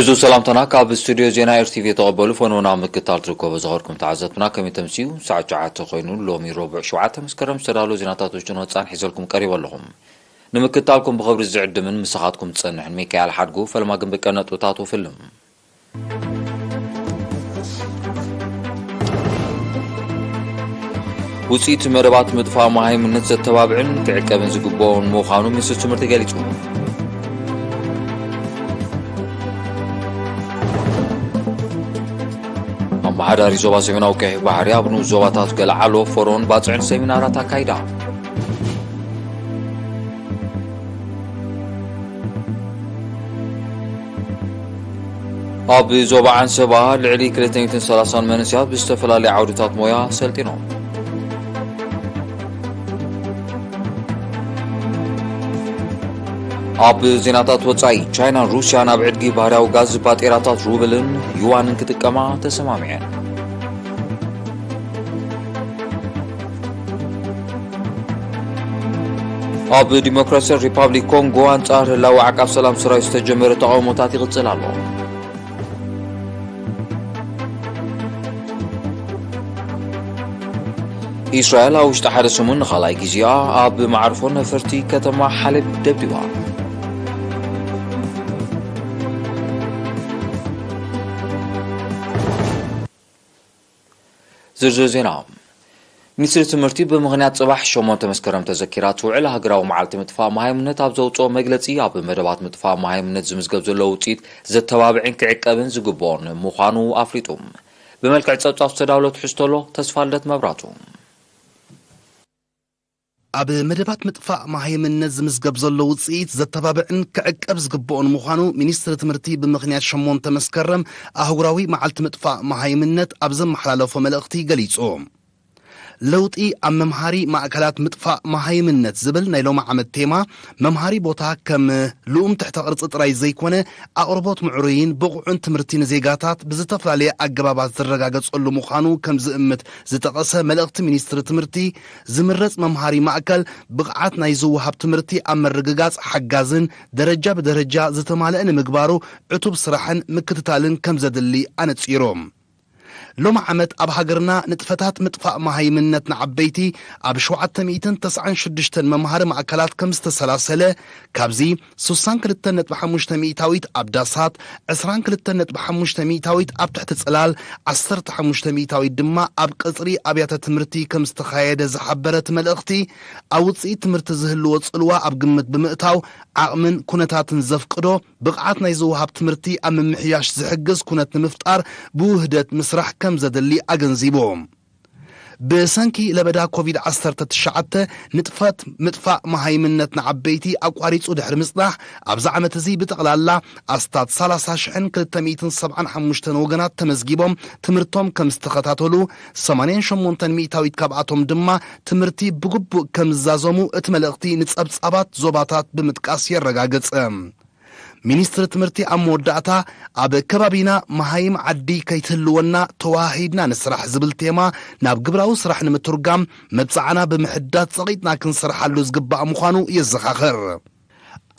ዕዙዝ ሰላምታና ካብ ስቱድዮ ዜና ኤር ቲ ቪ የተቐበሉ ፈንውና ምክታል ትርከቡ ዝኸርኩም ተዓዘብትና ከመይ ተምስዩ? ሰዓት ትሽዓተ ኮይኑ ሎሚ ረቡዕ ሸውዓተ መስከረም ዝተዳለወ ዜናታት ውሽጥን ወጻን ሒዘልኩም ቀሪበ ኣለኹም። ንምክታልኩም ብኽብሪ ዝዕድምን ምሳኻትኩም ዝጸንሕን ሚካኤል ሓድጉ ፈለማ ግን ብቀነጥብታቱ ፍልም። ውፅኢት መደባት ምጥፋእ መሃይምነት ዘተባብዕን ክዕቀብን ዝግብኦን ምዃኑ ሚኒስትሪ ትምህርቲ ገሊጹ። ኣመሓዳሪ ዞባ ሰሜናዊ ቀይሕ ባሕሪ ኣብ ንኡስ ዞባታት ገልዓሎ፣ ፎሮን ባጽዕን ሰሚናራት ኣካይዳ። ኣብ ዞባ ዓንሰባ ልዕሊ ክልተ ሚእትን ሰላሳን መንእሰያት ብዝተፈላለዩ ዓውድታት ሞያ ሰልጢኖም። ኣብ ዜናታት ወጻኢ፣ ቻይናን ሩስያን ኣብ ዕድጊ ባህርያዊ ጋዝ ባጤራታት ሩብልን ዩዋንን ክጥቀማ ተሰማሚዐን። ኣብ ዲሞክራሲያዊ ሪፓብሊክ ኮንጎ ኣንጻር ህላወ ዓቃብ ሰላም ሰራዊት ዝተጀመረ ተቓውሞታት ይቕጽል ኣሎ። ኢስራኤል ኣብ ውሽጢ ሓደ ሰሙን ንኻልኣይ ግዜኣ ኣብ መዓርፎ ነፈርቲ ከተማ ሓለብ ደብዲባ። ዝርዝር ዜና። ሚኒስትሪ ትምህርቲ ብምኽንያት ጽባሕ ሸሞንተ መስከረም ተዘኪራ ትውዕል ሃገራዊ መዓልቲ ምጥፋእ መሃይምነት ኣብ ዘውጽኦ መግለጺ፣ ኣብ መደባት ምጥፋእ መሃይምነት ዝምዝገብ ዘሎ ውጽኢት ዘተባብዕን ክዕቀብን ዝግብኦን ምዃኑ ኣፍሊጡ። ብመልክዕ ጸብጻብ ዝተዳሎ ትሕዝቶ ኣሎ ተስፋልደት መብራቱ። ኣብ መደባት ምጥፋእ መሃይምነት ዝምዝገብ ዘሎ ውጽኢት ዘተባብዕን ክዕቀብ ዝግብኦን ምዃኑ ሚኒስትሪ ትምህርቲ ብምኽንያት ሸሞንተ መስከረም ኣህጉራዊ መዓልቲ ምጥፋእ መሃይምነት ኣብ ዘመሓላለፎ መልእኽቲ ገሊጹ። ለውጢ ኣብ መምሃሪ ማእከላት ምጥፋእ መሃይምነት ዝብል ናይ ሎሚ ዓመት ቴማ፣ መምሃሪ ቦታ ከም ልኡም ትሕተ ቅርጺ ጥራይ ዘይኮነ፣ ኣቕርቦት ምዕሩይን ብቑዕን ትምህርቲ ንዜጋታት ብዝተፈላለየ ኣገባባት ዝረጋገጸሉ ምዃኑ ከም ዝእምት ዝጠቐሰ መልእኽቲ ሚኒስትሪ ትምህርቲ፣ ዝምረጽ መምሃሪ ማእከል ብቕዓት ናይ ዝወሃብ ትምህርቲ ኣብ ምርግጋጽ ሓጋዝን ደረጃ ብደረጃ ዝተማልአ ንምግባሩ ዕቱብ ስራሕን ምክትታልን ከም ዘድሊ ኣነጺሩ። ሎሚ ዓመት ኣብ ሃገርና ንጥፈታት ምጥፋእ መሃይምነት ንዓበይቲ ኣብ ሸውዓተ ሚእትን ተስዓን ሽዱሽተን መምሃሪ ማእከላት ከም ዝተሰላሰለ፣ ካብዚ ስሳን ክልተን ነጥቢ ሓሙሽተ ሚእታዊት ኣብ ዳሳት፣ ዕስራን ክልተን ነጥቢ ሓሙሽተ ሚእታዊት ኣብ ትሕቲ ጽላል፣ ዓሰርተ ሓሙሽተ ሚእታዊት ድማ ኣብ ቀጽሪ ኣብያተ ትምህርቲ ከም ዝተኻየደ ዝሓበረ እቲ መልእኽቲ፣ ኣብ ውጽኢት ትምህርቲ ዝህልዎ ጽልዋ ኣብ ግምት ብምእታው፣ ዓቕምን ኩነታትን ዘፍቅዶ ብቕዓት ናይ ዝወሃብ ትምህርቲ ኣብ ምምሕያሽ ዝሕግዝ ኩነት ንምፍጣር ብውህደት ምስራሕ ከም ዘድሊ ኣገንዚቡ። ብሰንኪ ለበዳ ኮቪድ ዓሰርተ ትሽዓተ ንጥፈት ምጥፋእ መሃይምነት ንዓበይቲ ኣቋሪጹ ድሕሪ ምጽናሕ፣ ኣብዚ ዓመት እዚ ብጠቕላላ ኣስታት ሰላሳ ሽሕን ክልተ ሚእትን ሰብዓን ሓሙሽተን ወገናት ተመዝጊቦም ትምህርቶም ከም ዝተኸታተሉ፣ ሰማንያን ሸሞንተን ሚእታዊት ካብኣቶም ድማ ትምህርቲ ብግቡእ ከም ዝዛዘሙ እቲ መልእኽቲ ንጸብጻባት ዞባታት ብምጥቃስ የረጋግጽ። ሚኒስትሪ ትምህርቲ ኣብ መወዳእታ፣ ኣብ ከባቢና መሃይም ዓዲ ከይትህልወና ተወሃሂድና ንስራሕ ዝብል ቴማ ናብ ግብራዊ ስራሕ ንምትርጓም መብጽዓና ብምሕዳስ ጸቒጥና ክንሰርሓሉ ዝግባእ ምዃኑ የዘኻኽር።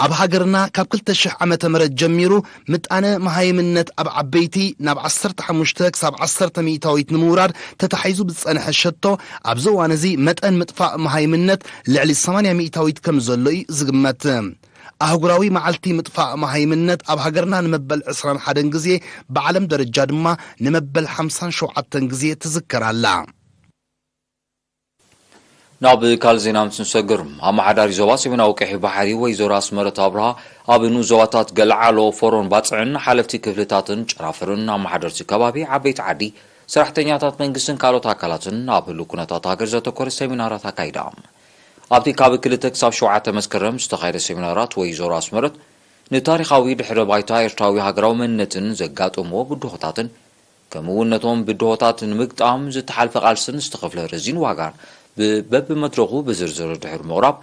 ኣብ ሃገርና ካብ ክልተ ሽሕ ዓመተ ምህረት ጀሚሩ ምጣነ መሃይምነት ኣብ ዓበይቲ ናብ ዓሰርተ ሓሙሽተ ክሳብ ዓሰርተ ሚእታዊት ንምውራድ ተታሒዙ ብዝጸንሐ ሸቶ፣ ኣብዚ እዋን እዚ መጠን ምጥፋእ መሃይምነት ልዕሊ ሰማንያ ሚእታዊት ከም ዘሎ እዩ ዝግመት። ኣህጉራዊ መዓልቲ ምጥፋእ መሃይምነት ኣብ ሃገርና ንመበል ዕስራን ሓደን ግዜ፣ ብዓለም ደረጃ ድማ ንመበል ሓምሳን ሸውዓተን ግዜ ትዝከር ኣላ። ናብ ካልእ ዜና ምስ ንሰግር፣ ኣመሓዳሪ ዞባ ሰሜናዊ ቀይሕ ባሕሪ ወይዘሮ ኣስመረት ኣብርሃ፣ ኣብ ንኡስ ዞባታት ገልዓሎ፣ ፎሮን ባጽዕን ሓለፍቲ ክፍልታትን ጨናፍርን ኣመሓደርቲ ከባቢ ዓበይቲ ዓዲ፣ ሰራሕተኛታት መንግስትን ካልኦት ኣካላትን ኣብ ህሉው ኩነታት ሃገር ዘተኮረ ሰሚናራት ኣካይዳ። ኣብቲ ካብ ክልተ ክሳብ ሸውዓተ መስከረም ዝተኻየደ ሰሚናራት ወይዘሮ ኣስመረት፣ ንታሪኻዊ ድሕረ ባይታ ኤርትራዊ ሃገራዊ መንነትን ዘጋጠምዎ ብድሆታትን፣ ከምኡ እውን ነቶም ብድሆታት ንምግጣም ዝተሓልፈ ቃልስን ዝተኸፍለ ረዚን ዋጋን ብ-፣ በብመድረኹ ብዝርዝር ድሕሪ ምቕራብ፣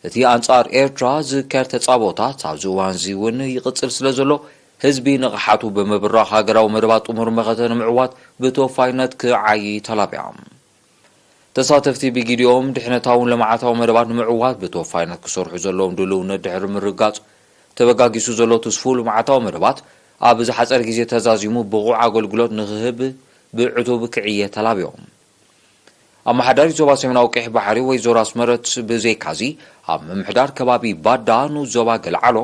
እቲ ኣንጻር ኤርትራ ዝካየድ ተጻብኦታት ኣብዚ እዋን እዚ እውን ይቕጽል ስለ ዘሎ፣ ህዝቢ ንቕሓቱ ብምብራኽ ሃገራዊ መደባት ጥሙር መኸተ ንምዕዋት ብተወፋይነት ክዓዪ ተላብያ። ተሳተፍቲ ብጊዲኦም ድሕነታውን ልምዓታዊ መደባት ንምዕዋት ብተወፋይነት ክሰርሑ ዘለዎም ድልውነት ድሕሪ ምርጋጽ፣ ተበጋጊሱ ዘሎ ትስፉው ልምዓታዊ መደባት ኣብ ዝሓጸረ ግዜ ተዛዚሙ ብቑዕ ኣገልግሎት ንኽህብ ብዕቱብ ክዕየ ተላብዮም። ኣመሓዳሪ ዞባ ሰሜናዊ ቀይሕ ባሕሪ ወይዘሮ ኣስመረት ብዘይካዚ፣ ኣብ ምምሕዳር ከባቢ ባዳ ንኡስ ዞባ ገልዓሎ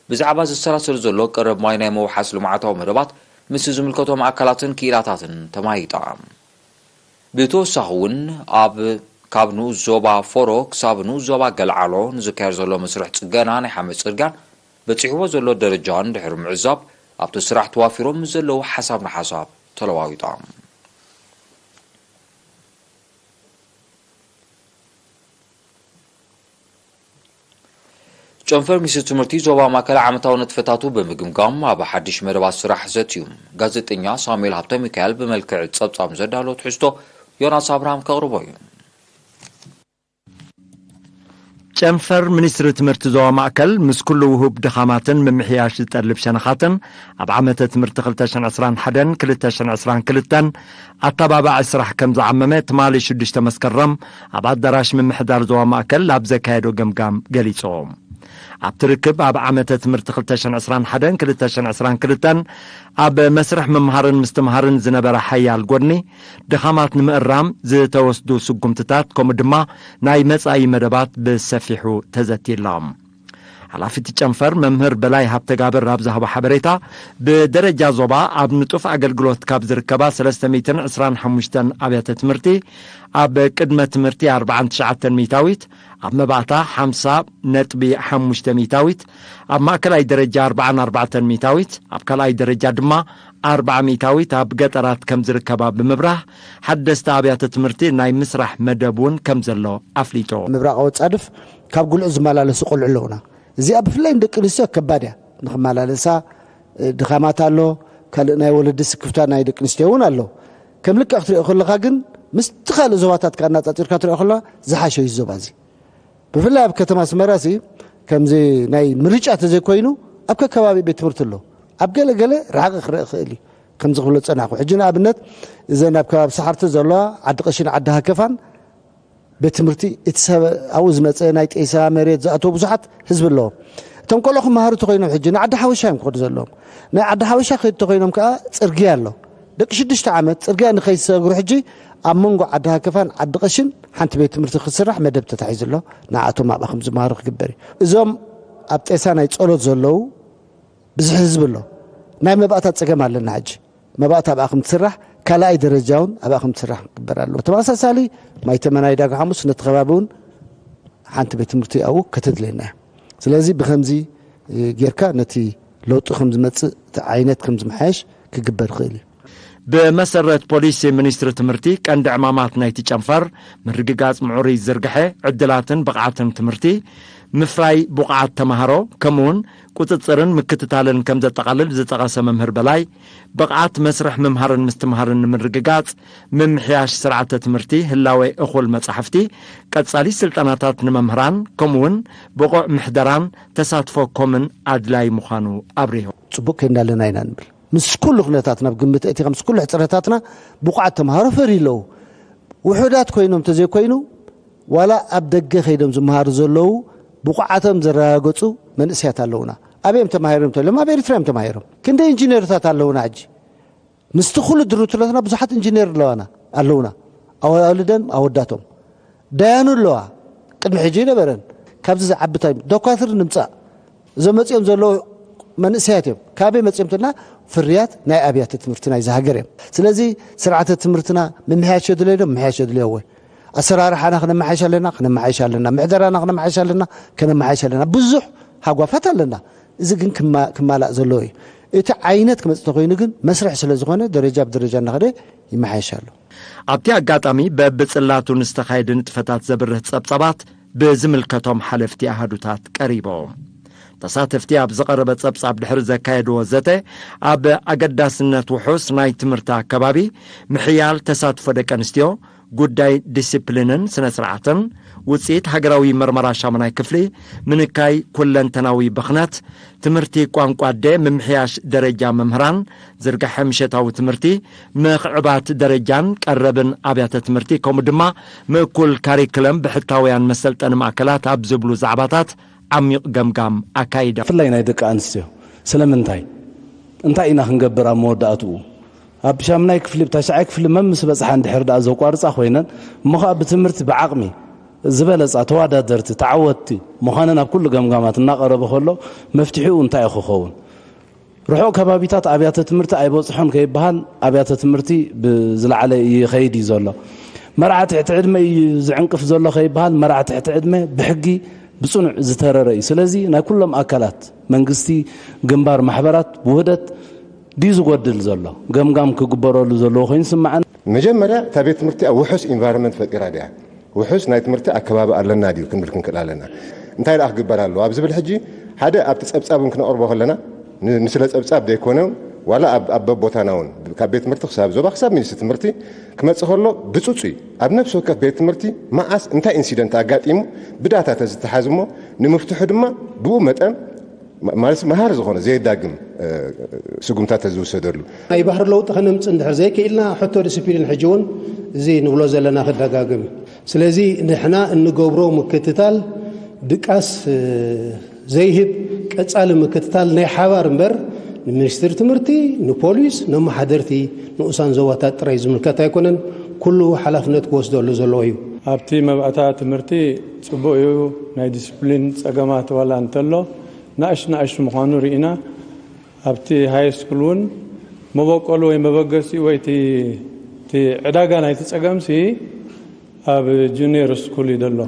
ብዛዕባ ዝሰላሰል ዘሎ ቀረብ ማይ ናይ ምውሓስ ልምዓታዊ መደባት ምስ ዝምልከቶም ኣካላትን ክኢላታትን ተማይጣ። ብተወሳኺ እውን ኣብ ካብ ንኡስ ዞባ ፎሮ ክሳብ ንኡስ ዞባ ገልዓሎ ንዝካየድ ዘሎ መስርሕ ጽገና ናይ ሓመድ ጽርግያን በጺሕዎ ዘሎ ደረጃን ድሕሪ ምዕዛብ፣ ኣብቲ ስራሕ ተዋፊሮም ምስ ዘለዉ ሓሳብ ንሓሳብ ተለዋዊጦም። ጨንፈር ሚኒስትሪ ትምህርቲ ዞባ ማእከል ዓመታዊ ንጥፈታቱ ብምግምጋም ኣብ ሓድሽ መደባት ስራሕ ዘትዩ። ጋዜጠኛ ሳሙኤል ሃብተ ሚካኤል ብመልክዕ ጸብጻብ ዘዳሎ ትሕዝቶ ዮናስ ኣብርሃም ከቕርቦ እዩ። ጨንፈር ሚኒስትሪ ትምህርቲ ዞባ ማእከል ምስ ኩሉ ውሁብ ድኻማትን ምምሕያሽ ዝጠልብ ሸነኻትን ኣብ ዓመተ ትምህርቲ ክልተ ሽሕን ዕስራን ሓደን ክልተ ሽሕን ዕስራን ክልተን ኣተባባዒ ስራሕ ከም ዝዓመመ ትማሊ ሽዱሽተ መስከረም ኣብ ኣዳራሽ ምምሕዳር ዞባ ማእከል ኣብ ዘካየዶ ገምጋም ገሊጹ። ኣብቲ ርክብ ኣብ ዓመተ ትምህርቲ ክልተ ሽሕን ዕስራን ሓደን ክልተ ሽሕን ዕስራን ክልተን ኣብ መስርሕ ምምሃርን ምስትምሃርን ዝነበረ ሓያል ጎድኒ ድኻማት ንምእራም ዝተወስዱ ስጉምትታት ከምኡ ድማ ናይ መጻኢ መደባት ብሰፊሑ ተዘትይሎም። ሓላፊ እቲ ጨንፈር መምህር በላይ ሃብተጋብር ኣብ ዝሃቦ ሓበሬታ፣ ብደረጃ ዞባ ኣብ ንጡፍ ኣገልግሎት ካብ ዝርከባ ሰለስተ ሚእትን ዕስራን ሓሙሽተን ኣብያተ ትምህርቲ ኣብ ቅድመ ትምህርቲ ኣርብዓን ትሽዓተን ሚእታዊት፣ ኣብ መባእታ ሓምሳ ነጥቢ ሓሙሽተ ሚእታዊት፣ ኣብ ማእከላይ ደረጃ ኣርብዓን ኣርባዕተን ሚእታዊት፣ ኣብ ካልኣይ ደረጃ ድማ ኣርብዓ ሚእታዊት ኣብ ገጠራት ከም ዝርከባ ብምብራህ፣ ሓደስቲ ኣብያተ ትምህርቲ ናይ ምስራሕ መደብ እውን ከም ዘሎ ኣፍሊጡ። ምብራቓዊ ጻድፍ ካብ ጉልዑ ዝመላለሱ ቆልዑ ኣለውና። እዚኣ ብፍላይ ንደቂ ኣንስትዮ ከባድ እያ ንኽመላለሳ፣ ድኻማት ኣሎ፣ ካልእ ናይ ወለዲ ስክፍታ ናይ ደቂ ኣንስትዮ እውን ኣሎ። ከም ልክዕ ክትሪኦ ከለኻ ግን ምስቲ ካልእ ዞባታት ከኣ ኣነጻጺርካ ትሪኦ ከለኻ ዝሓሸ እዩ እዚ ዞባ እዚ። ብፍላይ ኣብ ከተማ ኣስመራ ሲ ከምዚ ናይ ምርጫ ተዘይኮይኑ ኣብ ከከባቢ ቤት ትምህርቲ ኣሎ። ኣብ ገለ ገለ ርሓቕ ክረእ ይኽእል እዩ። ከምዚ ክብሎ ዝጸናሕኩ ሕጂ ንኣብነት እዘን ኣብ ከባቢ ሰሓርቲ ዘለዋ ዓዲ ቀሽን ዓዲ ሃከፋን ቤት ትምህርቲ እቲ ሰብ ኣብኡ ዝመጸ ናይ ጤሳ መሬት ዝኣተዉ ብዙሓት ህዝቢ ኣለዎም። እቶም ቆልዑ ክመሃሩ ተኾይኖም ሕጂ ንዓዲ ሓበሻ እዮም ክኸዱ ዘለዎም። ናይ ዓዲ ሓበሻ ክኸዱ ተኾይኖም ከኣ ጽርግያ ኣሎ። ደቂ ሽዱሽተ ዓመት ጽርግያ ንኸይሰግሩ ሕጂ ኣብ መንጎ ዓዲ ሃከፋን ዓዲ ቀሽን ሓንቲ ቤት ትምህርቲ ክስራሕ መደብ ተታሒዙ ኣሎ። ንዓኣቶም ኣብኣ ከም ዝመሃሩ ክግበር እዩ። እዞም ኣብ ጤሳ ናይ ጸሎት ዘለዉ ብዝሒ ህዝቢ ኣሎ። ናይ መባእታ ጸገም ኣለና ሕጂ። መባእታ ኣብኣ ከም ትስራሕ ካልኣይ ደረጃ እውን ኣብኣ ከም ትስራሕ ክግበር ኣለዎ። ተመሳሳሊ ማይተመናይ ዳጋ ሓሙስ ነቲ ከባቢ እውን ሓንቲ ቤት ትምህርቲ ኣብኡ ከተድልየና እያ። ስለዚ ብከምዚ ጌርካ ነቲ ለውጢ ከም ዝመጽእ እቲ ዓይነት ከም ዝመሓየሽ ክግበር ይኽእል እዩ። ብመሰረት ፖሊሲ ሚኒስትሪ ትምህርቲ ቀንዲ ዕማማት ናይቲ ጨንፈር ምርግጋጽ ምዕሩይ ዝርግሐ ዕድላትን ብቕዓትን ትምህርቲ፣ ምፍራይ ብቑዓት ተማሃሮ ከምኡውን ቁጽጽርን ምክትታልን ከም ዘጠቓልል ዝጠቐሰ መምህር በላይ፣ ብቕዓት መስርሕ ምምሃርን ምስትምሃርን ንምርግጋጽ ምምሕያሽ ስርዓተ ትምህርቲ፣ ህላዌ እኹል መጻሕፍቲ፣ ቀጻሊ ስልጠናታት ንመምህራን ከምኡውን ብቑዕ ምሕደራን ተሳትፎ ኮምን ኣድላይ ምዃኑ ኣብሪሁ። ጽቡቕ ከይድና ኣለና ኢና ንብል። ምስ ኩሉ ኩነታት ናብ ግምት ኣእቲኻ ምስ ኩሉ ሕጽረታትና ብቑዓት ተምሃሮ ፈርዩ ኣለዉ። ውሑዳት ኮይኖም ተዘይኮይኑ ዋላ ኣብ ደገ ከይዶም ዝመሃሩ ዘለዉ ብቑዓቶም ዘረጋገጹ መንእሰያት ኣለዉና። ኣበይ እዮም ተማሂሮም ተሎም ኣብ ኤርትራ እዮም ተማሂሮም። ክንደይ ኢንጂነርታት ኣለዉና ሕጂ። ምስቲ ኩሉ ድሩትነትና ብዙሓት ኢንጂነር ኣለዋና ኣለዉና። ኣዋልደን ኣወዳቶም ዳያኑ ኣለዋ። ቅድሚ ሕጂ ይነበረን። ካብዚ ዝዓቢ እንታይ ዶኳትር ንምጻእ እዞም መጺኦም ዘለዉ መንእሰያት እዮም። ካበይ መጺኦም ትልና ፍርያት ናይ ኣብያተ ትምህርቲ ናይዚ ሃገር እዮም። ስለዚ ስርዓተ ትምህርትና ምምሕያሽ የድልዮ ዶ? ምምሕያሽ የድልዮ ወይ ኣሰራርሓና ክነመሓይሽ ኣለና፣ ክነመሓይሽ ኣለና። ምሕደራና ክነመሓይሽ ኣለና፣ ከነመሓይሽ ኣለና። ብዙሕ ሃጓፋት ኣለና። እዚ ግን ክማላእ ዘለዎ እዩ። እቲ ዓይነት ክመጽእ ተኮይኑ ግን መስርሕ ስለ ዝኾነ ደረጃ ብደረጃ እናኸደ ይመሓየሽ ኣሎ። ኣብቲ ኣጋጣሚ በብጽላቱ ንዝተኻየደ ንጥፈታት ዘብርህ ጸብጻባት ብዝምልከቶም ሓለፍቲ ኣሃዱታት ቀሪቡ። ተሳተፍቲ ኣብ ዝቐረበ ጸብጻብ ድሕሪ ዘካየድዎ ዘተ፣ ኣብ ኣገዳስነት ውሑስ ናይ ትምህርቲ ኣከባቢ፣ ምሕያል ተሳትፎ ደቂ ኣንስትዮ፣ ጉዳይ ዲሲፕሊንን ስነ-ስርዓትን፣ ውጽኢት ሃገራዊ መርመራ ሻሙናይ ክፍሊ፣ ምንካይ ኩለንተናዊ ብኽነት፣ ትምህርቲ ቋንቋ ኣደ፣ ምምሕያሽ ደረጃ መምህራን፣ ዝርግሐ ምሸታዊ ትምህርቲ፣ ምኽዕባት ደረጃን ቀረብን ኣብያተ ትምህርቲ፣ ከምኡ ድማ ምእኩል ካሪክለም ብሕታውያን መሰልጠኒ ማእከላት ኣብ ዝብሉ ዛዕባታት ዓሚቕ ገምጋም ኣካይዶም። ብፍላይ ናይ ደቂ ኣንስትዮ ስለምንታይ እንታይ ኢና ክንገብር ኣብ መወዳእትኡ? ኣብ ሻምናይ ክፍሊ፣ ብታሽዓይ ክፍሊ መምስ በጽሓ እንድሕር ደኣ ዘቋርጻ ኮይነን፣ እሞ ኸኣ ብትምህርቲ ብዓቕሚ ዝበለጻ ተወዳደርቲ፣ ተዓወትቲ ምዃነን ኣብ ኩሉ ገምጋማት እናቐረበ ከሎ፣ መፍትሒኡ እንታይ እዩ ክኸውን? ርሑቕ ከባቢታት ኣብያተ ትምህርቲ ኣይበጽሖን ከይበሃል፣ ኣብያተ ትምህርቲ ብዝለዓለ ይኸይድ እዩ ዘሎ። መርዓ ትሕቲ ዕድመ እዩ ዝዕንቅፍ ዘሎ ከይበሃል፣ መርዓ ትሕቲ ዕድመ ብሕጊ ብጽኑዕ ዝተረረ እዩ። ስለዚ ናይ ኩሎም ኣካላት መንግስቲ፣ ግንባር፣ ማሕበራት ብውህደት ድዩ ዝጎድል ዘሎ? ገምጋም ክግበረሉ ዘለዎ ኮይኑ ይስምዓኒ። መጀመርያ እታ ቤት ትምህርቲ ኣብ ውሑስ ኢንቫይሮንመንት ፈጢራ ድያ? ውሑስ ናይ ትምህርቲ ኣከባቢ ኣለና ድዩ ክንብል ክንክእል ኣለና። እንታይ ደኣ ክግበር ኣለዎ ኣብ ዝብል ሕጂ ሓደ ኣብቲ ጸብጻብ እውን ክነቕርቦ ከለና ን-፣ ንስለ ጸብጻብ ዘይኮነ ዋላ ኣብ፣ ኣብ በቦታና እውን ካብ ቤት ትምህርቲ ክሳብ ዞባ ክሳብ ሚኒስትሪ ትምህርቲ ክመጽእ ከሎ ብጽጹይ ኣብ ነፍሲ ወከፍ ቤት ትምህርቲ መዓስ እንታይ ኢንሲደንት ኣጋጢሙ ብዳታ ተዝተሓዝ እሞ ንምፍትሑ ድማ ብኡ መጠን ማ-፣ ማለት መሃሪ ዝኾነ ዘየዳግም፣ እ፣ ስጉምታት ተዝውሰደሉ። ናይ ባህሪ ለውጢ ከነምጽእ እንድሕር ዘይክኢልና ሕቶ ዲስፕሊን ሕጂ እውን እዚ ንብሎ ዘለና ክደጋግም እዩ። ስለዚ ንሕና እንገብሮ ምክትታል ድቃስ፣ እ፣ ዘይህብ ቀጻሊ ምክትታል ናይ ሓባር እምበር ንሚኒስትሪ ትምህርቲ፣ ንፖሊስ፣ ነመሓደርቲ ንኡሳን ዞባታት ጥራይ ዝምልከት ኣይኮነን። ኩሉ ሓላፍነት ክወስደሉ ዘለዎ እዩ። ኣብቲ መባእታ ትምህርቲ ጽቡቕ እዩ። ናይ ዲስፕሊን ጸገማት ዋላ እንተሎ ናእሽ ናእሽ ምዃኑ ርኢና። ኣብቲ ሃይ ስኩል እውን መበቆሉ ወይ መበገሲኡ ወይ እቲ፣ እቲ ዕዳጋ ናይቲ ጸገምሲ ኣብ ጁኒየር ስኩል እዩ ዘሎ።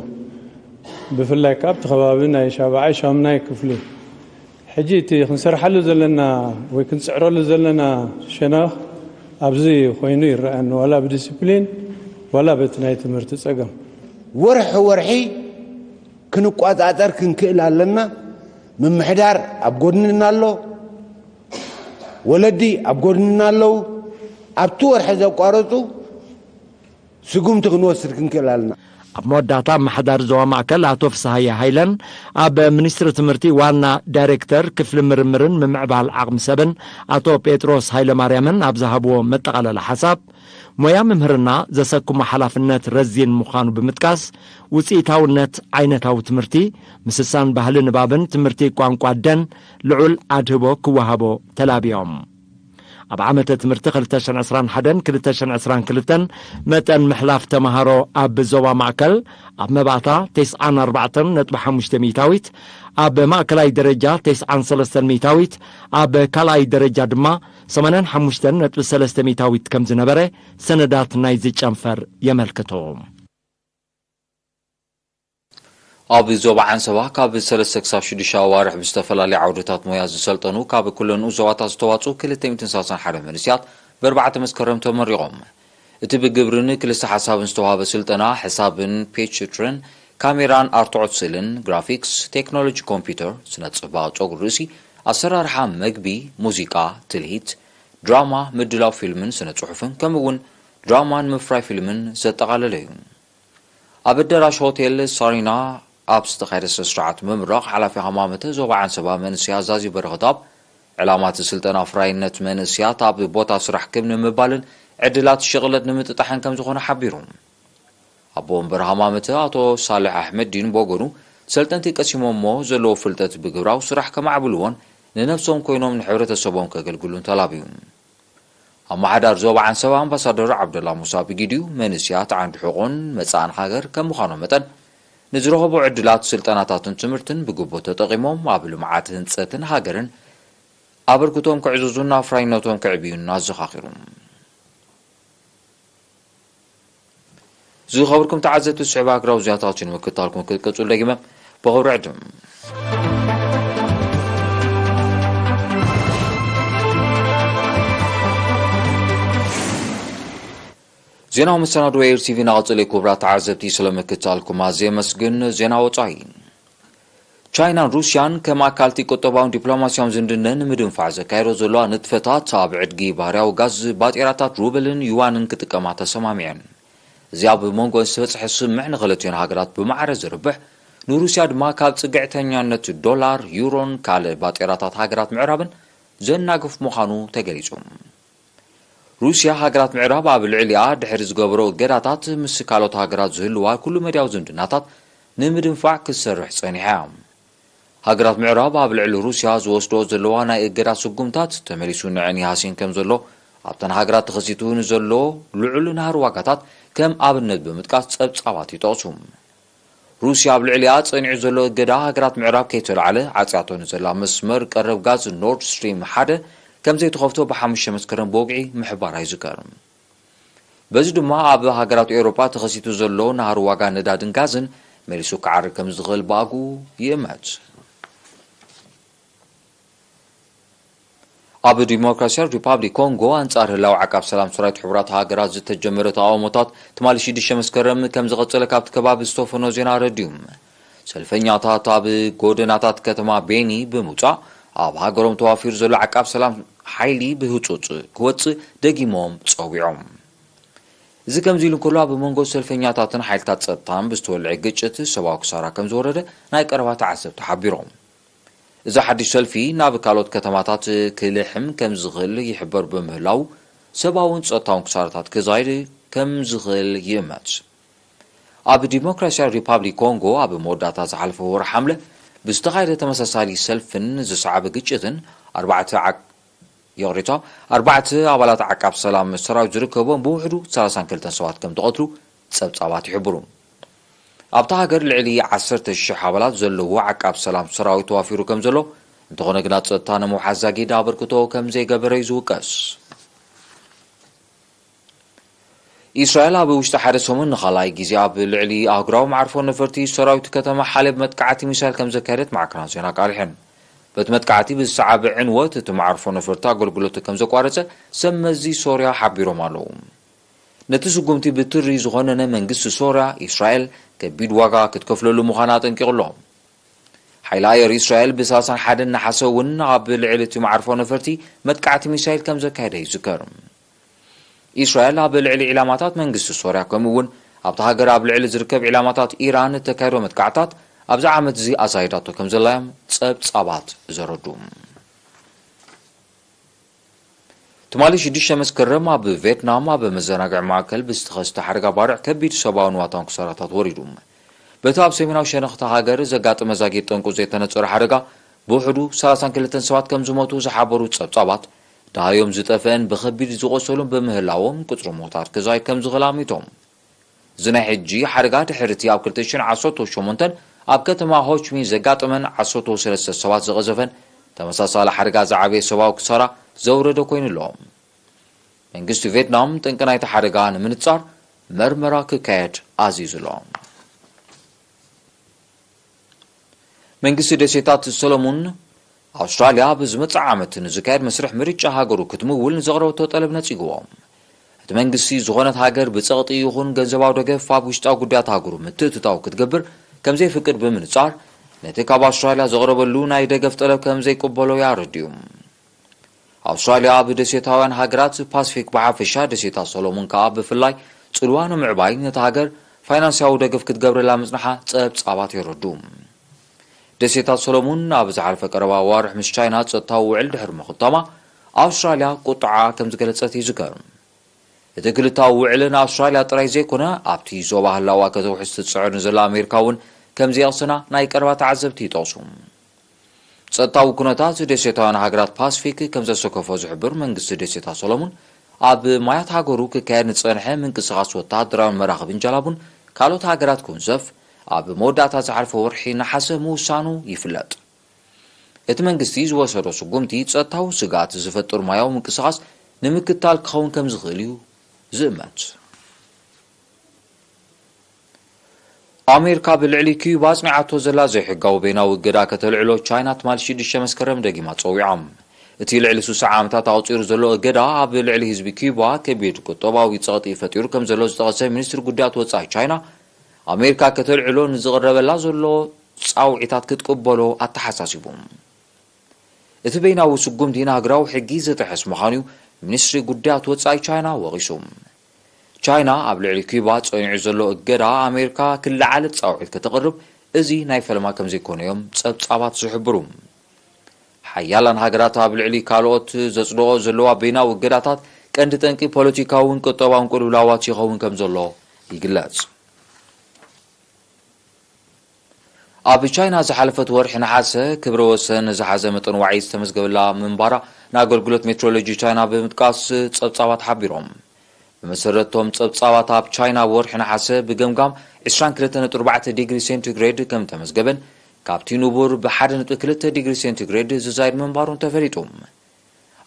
ብፍላይ ከኣ ኣብቲ ከባቢ ናይ ሻብዓይ ሻምናይ ክፍሊ። ሕጂ እቲ ክንሰርሓሉ ዘለና ወይ ክንጽዕረሉ ዘለና ሸነኽ ኣብዚ ኮይኑ ይረኣየኒ፣ ዋላ ብዲስፕሊን ዋላ በቲ ናይ ትምህርቲ ጸገም። ወርሒ ወርሒ ክንቋጻጸር ክንክእል ኣለና። ምምሕዳር ኣብ ጎድንና ኣሎ፣ ወለዲ ኣብ ጎድንና ኣለዉ። ኣብቲ ወርሒ ዘቋረጹ ስጉምቲ ክንወስድ ክንክእል ኣለና። ኣብ መወዳእታ ኣመሓዳሪ ዞባ ማእከል ኣቶ ፍስሃየ ሃይለን ኣብ ሚኒስትሪ ትምህርቲ ዋና ዳይሬክተር ክፍሊ ምርምርን ምምዕባል ዓቕሚ ሰብን ኣቶ ጴጥሮስ ሃይለማርያምን ኣብ ዝሃብዎ መጠቓለሊ ሓሳብ፣ ሞያ ምምህርና ዘሰክሞ ሓላፍነት ረዚን ምዃኑ ብምጥቃስ፣ ውጽኢታውነት ዓይነታዊ ትምህርቲ፣ ምስሳን ባህሊ ንባብን ትምህርቲ ቋንቋ ኣደን ልዑል ኣድህቦ ክወሃቦ ተላብዮም። ኣብ ዓመተ ትምህርቲ ክልተ ሽሕን ዕስራን ሓደን ክልተ ሽሕን ዕስራን ክልተን መጠን ምሕላፍ ተመሃሮ ኣብ ዞባ ማእከል ኣብ መባእታ ተስዓን ኣርባዕተን ነጥቢ ሓሙሽተ ሚእታዊት፣ ኣብ ማእከላይ ደረጃ ተስዓን ሰለስተን ሚእታዊት፣ ኣብ ካልኣይ ደረጃ ድማ ሰማንያን ሓሙሽተን ነጥቢ ሰለስተ ሚእታዊት ከም ዝነበረ ሰነዳት ናይዚ ጨንፈር የመልክቱ። ኣብ ዞባ ዓንሰባ ካብ ሰለስተ ክሳብ ሽዱሽተ ኣዋርሕ ብዝተፈላለዩ ዓውድታት ሞያ ዝሰልጠኑ ካብ ኩለን ንኡስ ዞባታት ዝተዋፅኡ ክልተ ሚእትን ሰላሳን ሓደ መንእሰያት ብኣርባዕተ መስከረም ተመሪቖም። እቲ ብግብርን ክልሰ ሓሳብን ዝተዋህበ ስልጠና፣ ሕሳብን ፒችትርን ካሜራን ኣርትዖት ስእልን፣ ግራፊክስ፣ ቴክኖሎጂ ኮምፒውተር፣ ስነ ፅባቐ ጨጉሪ ርእሲ፣ ኣሰራርሓ መግቢ፣ ሙዚቃ፣ ትልሂት፣ ድራማ፣ ምድላው ፊልምን ስነ ፅሑፍን፣ ከምኡ እውን ድራማን ምፍራይ ፊልምን ዘጠቓለለ እዩ። ኣብ ኣዳራሽ ሆቴል ሳሪና ኣብ ዝተኻየደ ስነ ስርዓት ምምራቕ ሓላፊ ሃማመተ ዞባ ዓንሰባ መንእሰይ ኣዛዚ በረኸትኣብ፣ ዕላማ እቲ ስልጠና ኣፍራይነት መንእሰያት ኣብ ቦታ ስራሕ ክብ ንምባልን ዕድላት ሽቕለት ንምጥጣሕን ከም ዝኾነ ሓቢሩ። ኣቦ ወንበር ሃማመተ ኣቶ ሳልሕ ኣሕመዲን ብወገኑ፣ ሰልጠንቲ ቀሲሞሞ ዘለዎ ፍልጠት ብግብራዊ ስራሕ ከማዕብልዎን ንነብሶም ኮይኖም ንሕብረተሰቦም ከገልግሉን ተላብዩ። ኣመሓዳሪ ዞባ ዓንሰባ ኣምባሳደር ዓብደላ ሙሳ ብጊዲኡ፣ መንእሰያት ዓንዲ ሕቖን መጻእን ሃገር ከም ምዃኖም መጠን፣ ንዝረኸቦ ዕድላት ስልጠናታትን ትምህርትን ብግቡእ ተጠቒሞም ኣብ ልምዓት ህንጸትን ሃገርን ኣበርክቶም ከዕዝዙን ኣፍራይነቶም ከዕብዩን ኣዘኻኺሩ። ዝኸበርኩም ተዓዘብቲ፣ ዝስዕብ ሃገራዊ ዜናታት እዩ ንምክትታልኩም ክትቀጽሉ ደጊመ ብኽብሪ ዕድም። ዜናዊ መሰናድኦ ኤር ቲቪ እናቐጸለ እዩ። ክቡራት ተዓዘብቲ፣ ስለ ምክትታልኩም ኣዝየ የመስግን። ዜና ወጻኢ። ቻይናን ሩስያን ከም ኣካልቲ ቁጠባውን ዲፕሎማስያውን ዝምድነን ንምድንፋዕ ዘካየዶ ዘለዋ ንጥፈታት ኣብ ዕድጊ ባህርያዊ ጋዝ፣ ባጤራታት ሩብልን ዩዋንን ክጥቀማ ተሰማሚዐን። እዚ ኣብ መንጎን ዝተበጽሐ ስምምዕ ንኽልቲኦን ሃገራት ብማዕረ ዝርብሕ፣ ንሩስያ ድማ ካብ ጽግዕተኛነት ዶላር፣ ዩሮን ካልእ ባጤራታት ሃገራት ምዕራብን ዘናግፍ ምዃኑ ተገሊጹ። ሩስያ፣ ሃገራት ምዕራብ ኣብ ልዕሊኣ ድሕሪ ዝገበሮ እገዳታት ምስ ካልኦት ሃገራት ዝህልዋ ኩሉ መዳያዊ ዝምድናታት ንምድንፋዕ ክትሰርሕ ጸኒሓ እያ። ሃገራት ምዕራብ ኣብ ልዕሊ ሩስያ ዝወስዶ ዘለዋ ናይ እገዳ ስጉምታት ተመሊሱ ንዐን ይሃስየን ከም ዘሎ፣ ኣብተን ሃገራት ተኸሲቱ ንዘሎ ልዑል ናህሪ ዋጋታት ከም ኣብነት ብምጥቃስ ጸብጻባት ይጠቕሱ። ሩስያ ኣብ ልዕሊኣ ጸኒዑ ዘሎ እገዳ ሃገራት ምዕራብ ከይተላዕለ ዓጽያቶ ንዘላ መስመር ቀረብ ጋዝ ኖርድ ስትሪም ሓደ ከም ዘይትኸፍቶ ብሓሙሽተ መስከረም ብወግዒ ምሕባራ ይዝከር። በዚ ድማ ኣብ ሃገራት ኤውሮጳ ተኸሲቱ ዘሎ ናህሪ ዋጋ ነዳድን ጋዝን መሊሱ ክዓርግ ከም ዝኽእል ብኣግኡ ይእመት። ኣብ ዲሞክራሲያዊ ሪፓብሊክ ኮንጎ ኣንጻር ህላው ዓቃብ ሰላም ሰራዊት ሕቡራት ሃገራት ዝተጀመረ ተቓውሞታት ትማሊ ሽዱሽተ መስከረም ከም ዝቐጸለ ካብቲ ከባቢ ዝተፈኖ ዜና ኣረድዩ። ሰልፈኛታት ኣብ ጎደናታት ከተማ ቤኒ ብምውጻእ ኣብ ሃገሮም ተዋፊሩ ዘሎ ዓቃብ ሰላም ሓይሊ ብህጹጽ ክወጽእ ደጊሞም ጸዊዖም። እዚ ከምዚ ኢሉ እንከሎ ኣብ መንጎ ሰልፈኛታትን ሓይልታት ጸጥታን ብዝተወልዐ ግጭት ሰብኣዊ ክሳራ ከም ዝወረደ ናይ ቀረባ ተዓዘብቲ ሓቢሮም። እዚ ሓድሽ ሰልፊ ናብ ካልኦት ከተማታት ክልሕም ከም ዝኽእል ይሕበር ብምህላው ሰብኣውን ጸጥታውን ክሳራታት ክዛይድ ከም ዝኽእል ይእመት። ኣብ ዲሞክራሲያዊ ሪፓብሊክ ኮንጎ ኣብ መወዳእታ ዝሓለፈ ወርሒ ሓምለ ብዝተኻየደ ተመሳሳሊ ሰልፍን ዝሰዓበ ግጭትን ኣርባዕተ ዓቅ-፣ ይቕሬታ፣ ኣርባዕተ ኣባላት ዓቃብ ሰላም ሰራዊት ዝርከቦም ብውሕዱ ሰላሳን ክልተን ሰባት ከም ተቐትሉ ጸብጻባት ይሕብሩ። ኣብታ ሃገር ልዕሊ ዓሰርተ ሽሕ ኣባላት ዘለዎ ዓቃብ ሰላም ሰራዊት ተዋፊሩ ከም ዘሎ፣ እንተኾነ ግና ጸጥታ ንምውሓስ ዛጊድ ኣበርክቶ ከም ዘይገበረ እዩ ዝውቀስ። ኢስራኤል ኣብ ውሽጢ ሓደ ሰሙን ንኻልኣይ ግዜ ኣብ ልዕሊ ኣህጉራዊ መዓርፎ ነፈርቲ ሰራዊት ከተማ ሓሌብ መጥቃዕቲ ሚሳይል ከም ዘካየደት ማዕከናት ዜና ኣቃሊሐን። በቲ መጥቃዕቲ ብዝሰዓበ ዕንወት እቲ መዓርፎ ነፈርቲ ኣገልግሎቱ ከም ዘቋረጸ ሰብ መዚ ሶርያ ሓቢሮም ኣለዉ። ነቲ ስጉምቲ ብትሪ ዝኾነነ መንግስቲ ሶርያ፣ ኢስራኤል ከቢድ ዋጋ ክትከፍለሉ ምዃና ኣጠንቂቑ ኣሎ። ሓይሊ ኣየር ኢስራኤል ብሰላሳን ሓደን ነሓሰ እውን ኣብ ልዕሊ እቲ መዓርፎ ነፈርቲ መጥቃዕቲ ሚሳይል ከም ዘካየደ ይዝከር። ኢስራኤል ኣብ ልዕሊ ዒላማታት መንግስቲ ሶርያ ከምኡ እውን ኣብታ ሃገር ኣብ ልዕሊ ዝርከብ ዒላማታት ኢራን እተካየዶ መጥቃዕታት ኣብዚ ዓመት እዚ ኣዛይዳቶ ከም ዘላ እዮም ጸብጻባት ዘረዱ። ትማሊ ሽዱሽተ መስከረም ኣብ ቬትናም ኣብ መዘናግዒ ማእከል ብዝተኸስተ ሓደጋ ባርዕ ከቢድ ሰብኣውን ዋታውን ክሳራታት ወሪዱ። በቲ ኣብ ሰሜናዊ ሸነኽታ ሃገር ዘጋጠመ ዛጊድ ጠንቁ ዘይተነጸረ ሓደጋ ብውሕዱ ሰላሳን ክልተን ሰባት ከም ዝሞቱ ዝሓበሩ ጸብጻባት፣ ደሃዮም ዝጠፍአን ብኸቢድ ዝቖሰሉን ብምህላዎም ቁጽሪ ሞታት ክዛይድ ከም ዝኽእል ኣሚቶም። እዚ ናይ ሕጂ ሓደጋ ድሕሪ እቲ ኣብ ክልተ ሽሕን ዓሰርተ ሸሞንተን ኣብ ከተማ ሆችሚን ዘጋጠመን ዓሰርተ ሰለስተ ሰባት ዝቐዘፈን ተመሳሳሊ ሓደጋ ዝዓበየ ሰብኣዊ ክሳራ ዘውረደ ኮይኑ ኣሎ። መንግስቲ ቬትናም ጠንቂ ናይቲ ሓደጋ ንምንጻር መርመራ ክካየድ ኣዚዙ ኣሎ። መንግስቲ ደሴታት ሰሎሙን ኣውስትራልያ ኣብ ዝመጽእ ዓመት ንዝካየድ መስርሕ ምርጫ ሃገሩ ክትምውል ንዘቕረበቶ ጠለብ ነጺግዎ። እቲ መንግስቲ ዝኾነት ሃገር ብጸቕጢ ይኹን ገንዘባዊ ደገፍ ኣብ ውሽጣዊ ጉዳያት ሃገሩ ምትእትታው ክትገብር ከም ዘይፍቅድ ብምንጻር ነቲ ካብ ኣውስትራልያ ዘቕረበሉ ናይ ደገፍ ጠለብ ከም ዘይቅበሎ እዩ ኣረዲኡ። ኣውስትራልያ ኣብ ደሴታውያን ሃገራት ፓስፊክ ብሓፈሻ ደሴታት ሰሎሙን ከኣ ብፍላይ ጽልዋ ንምዕባይ ነታ ሃገር ፋይናንስያዊ ደገፍ ክትገብረላ ምጽንሓ ጸብጻባት የረዱ። ደሴታት ሰሎሙን ኣብ ዝሓለፈ ቀረባ ኣዋርሕ ምስ ቻይና ጸጥታዊ ውዕል ድሕሪ ምኽታማ ኣውስትራልያ ቁጥዓ ከም ዝገለጸት ይዝከር። እቲ ክልታዊ ውዕል ንኣውስትራልያ ጥራይ ዘይኮነ ኣብቲ ዞባ ህላዋ ከተውሕስ ትጽዕር ንዘላ ኣሜሪካ እውን ከም ዘየቕሰና ናይ ቀረባ ተዓዘብቲ ይጠቕሱ። ጸጥታዊ ኩነታት ደሴታውያን ሃገራት ፓስፊክ ከም ዘሰከፎ ዝሕብር መንግስቲ ደሴታት ሰሎሙን ኣብ ማያት ሃገሩ ክካየድ ንጸንሐ ምንቅስቓስ ወተሃደራውን መራኽብን ጃላቡን ካልኦት ሃገራት ክውንዘፍ ኣብ መወዳእታ ዝሓለፈ ወርሒ ነሓሰ ምውሳኑ ይፍለጥ። እቲ መንግስቲ ዝወሰዶ ስጉምቲ ጸጥታዊ ስግኣት ዝፈጥር ማያዊ ምንቅስቓስ ንምክታል ክኸውን ከም ዝኽእል እዩ ዝእመት። ኣሜሪካ ብልዕሊ ኪዩባ ኣጽኒዓቶ ዘላ ዘይሕጋዊ በይናዊ እገዳ ከተልዕሎ ቻይና ትማሊ ሽዱሽተ መስከረም ደጊማ ጸዊዓ። እቲ ልዕሊ ስሳ ዓመታት ኣቑጺሩ ዘሎ እገዳ ኣብ ልዕሊ ህዝቢ ኪዩባ ከቢድ ቁጠባዊ ጸቕጢ ፈጢሩ ከም ዘሎ ዝጠቐሰ ሚኒስትሪ ጉዳያት ወጻኢ ቻይና፣ ኣሜሪካ ከተልዕሎ ንዝቕረበላ ዘሎ ጻውዒታት ክትቅበሎ ኣተሓሳሲቡ። እቲ በይናዊ ስጉምቲ ንሃገራዊ ሕጊ ዝጥሕስ ምዃኑ እዩ ሚኒስትሪ ጉዳያት ወጻኢ ቻይና ወቒሱ። ቻይና ኣብ ልዕሊ ኪዩባ ጸኒዑ ዘሎ እገዳ ኣሜሪካ ክለዓል ጻውዒት ከተቕርብ እዚ ናይ ፈለማ ከም ዘይኮነ እዮም ጸብጻባት ዝሕብሩ። ሓያላን ሃገራት ኣብ ልዕሊ ካልኦት ዘጽድቖ ዘለዋ በይናዊ እገዳታት ቀንዲ ጠንቂ ፖለቲካውን ቁጠባውን ቅልውላዋት ይኸውን ከም ዘሎ ይግለጽ። ኣብ ቻይና ዝሓለፈት ወርሒ ነሓሰ ክብረ ወሰን ዝሓዘ መጠን ዋዒ ዝተመዝገበላ ምንባራ ንኣገልግሎት ሜትሮሎጂ ቻይና ብምጥቃስ ጸብጻባት ሓቢሮም። ብመሰረቶም ጸብጻባት ኣብ ቻይና ኣብ ወርሒ ነሓሰ ብገምጋም ዕስራን ክልተን ነጥቢ ኣርባዕተ ዲግሪ ሴንቲግሬድ ከም ተመዝገበን ካብቲ ንቡር ብ ሓደ ነጥቢ ክልተ ዲግሪ ሴንቲግሬድ ዝዛይድ ምንባሩን ተፈሊጡ።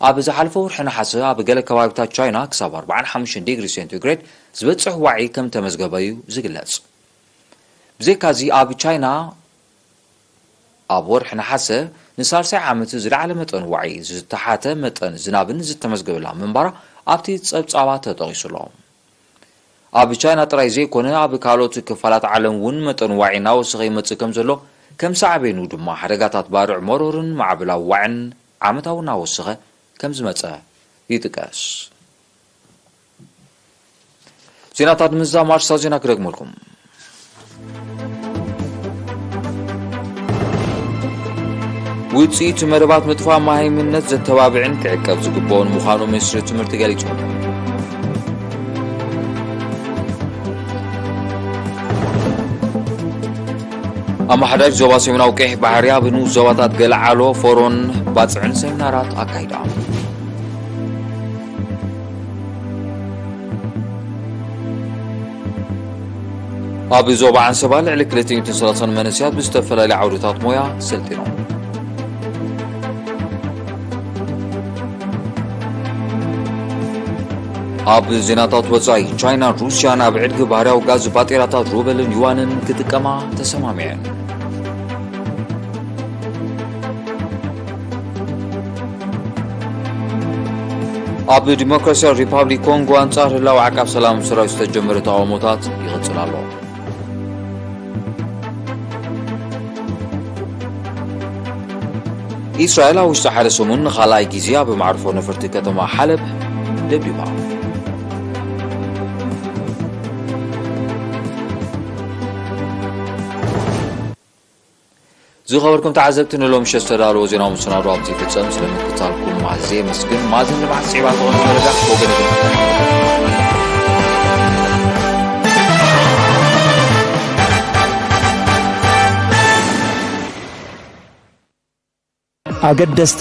ኣብ ዝሓለፈ ወርሒ ነሓሰ ኣብ ገለ ከባቢታት ቻይና ክሳብ ኣርባዓን ሓሙሽተን ዲግሪ ሴንቲግሬድ ዝበጽሕ ዋዒ ከም ተመዝገበ እዩ ዝግለጽ። ብዘይካዚ ኣብ ቻይና ኣብ ወርሒ ነሓሰ ንሳልሳይ ዓመት ዝለዓለ መጠን ዋዒ ዝተሓተ መጠን ዝናብን ዝተመዝገበላ ምንባራ ኣብቲ ጸብጻባት ተጠቒሱ ኣሎ። ኣብ ቻይና ጥራይ ዘይኮነ ኣብ ካልኦት ክፋላት ዓለም እውን መጠን ዋዒ እናወሰኸ ይመጽእ ከም ዘሎ ከም ሳዕቤኑ ድማ ሓደጋታት ባርዕ መሮርን ማዕበላዊ ዋዕን ዓመታዊ እናወሰኸ ከም ዝመጸ ይጥቀስ። ዜናታት ምዝዛም ኣርሳ ዜና ክደግመልኩም። ውፅኢት መደባት ምጥፋእ መሃይምነት ዘተባብዕን ክዕቀብ ዝግብኦን ምዃኑ ሚኒስትሪ ትምህርቲ ገሊጹ። ኣመሓዳሪ ዞባ ሰሜናዊ ቀይሕ ባሕሪ ኣብ ንኡስ ዞባታት ገለዓሎ፣ ፎሮን ባጽዕን ሰሚናራት ኣካይዳ። ኣብ ዞባ ዓንሰባ ልዕሊ ክልተ ሚእትን ሰላሳን መንእሰያት ብዝተፈላለዩ ዓውድታት ሞያ ሰልጢኖም። ኣብ ዜናታት ወጻኢ፣ ቻይናን ሩስያን ኣብ ዕድጊ ባህርያዊ ጋዝ ባጤራታት ሩበልን ዩዋንን ክጥቀማ ተሰማሚዐን። ኣብ ዲሞክራሲያዊ ሪፓብሊክ ኮንጎ ኣንጻር ህላወ ዓቃብ ሰላም ሰራዊት ዝተጀመረ ተቓውሞታት ይቕጽል ኣሎ። ኢስራኤል ኣብ ውሽጢ ሓደ ሰሙን ንኻልኣይ ግዜ ኣብ መዕርፎ ነፈርቲ ከተማ ሓለብ ደብዲባ። ዝኸበርኩም ተዓዘብቲ፣ ንሎሚ ምሸት ዝተዳለወ ዜናዊ መሰናዶ ኣብዚ ይፍጸም። ስለ ምክትታልኩም ኣዝየ የመስግን። ማዘን ልምዓት ስዒባ ዝኾነ መረዳ ወገን ኣገደስቲ